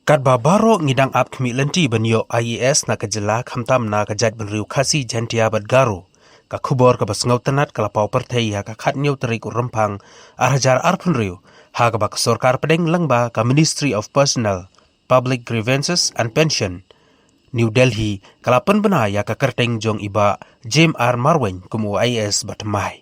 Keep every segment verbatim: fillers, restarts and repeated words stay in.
Katba baroh ngi dang ap khmih lynti ban ïoh IAS na ka jylla, khamtam na ka jaitbynriew Khasi, Jaintia bad Garo, ka khubor kaba sngewtynnat ka la paw pyrthei ha ka khathynñiew tarik u Rymphang ar hajar arphew hynriew, ha kaba ka sorkar pdeng lyngba ka Ministry of Personnel, Public Grievances and Pension, New Delhi, ka la pynbna ïa ka kyrteng jong i Bah J M R Marwein kum u IAS bathymmai.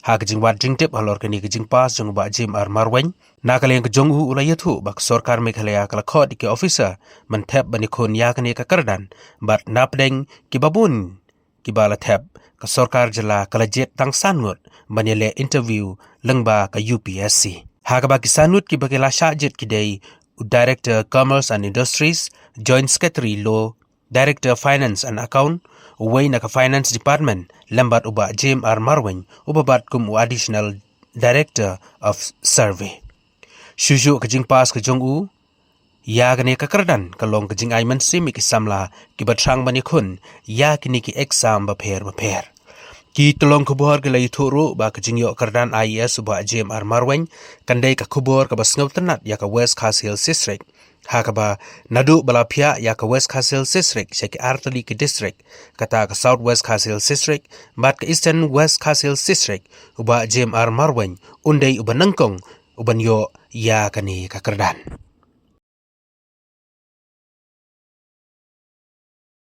Ha ka jingwad jingtip halor kane ka jingpass jong u Bah J M R Marwein, na ka liang ka jong u, u la ïathuh ba ka sorkar Meghalaya ka la khot ïa ki officer ban thep ban ïakhun ïa kane ka kyrdan, bad napdeng kiba bun kiba la thep, ka sorkar jylla ka la jied tang san ngut ban ïaleh interview lyngba ka U P S C. Ha kaba ki san ngut kiba ki la shah jied ki dei u Director Commerce and Industries, Joint Secretary Law, Director Finance and Account, uwei na ka Finance Department, lem bad u Bah J M R Marwein, uba bat kum u Additional Director of Survey. Shuh shuh ka jingpass ka jong u ïa kane ka kyrdan ka long ka jingai mynsiem ïa ki samla kiba thrang ban ïakhun ïa kine ki exam bapher bapher. Ki tyllong khubor ki la ïathuh ruh ba ka jingïoh kyrdan IAS u Bah J M R Marwein kan dei ka khubor kaba sngewtynnat ïa ka West Khasi Hills District, ha kaba naduh ba la phiah ïa ka West Khasi Hills District sha ki artylli ki district, kata ka South West Khasi Hills District bad ka Eastern West Khasi Hills District, u Bah J M R Marwein un dei uba nyngkong uban ïoh ïa kane ka kyrdan.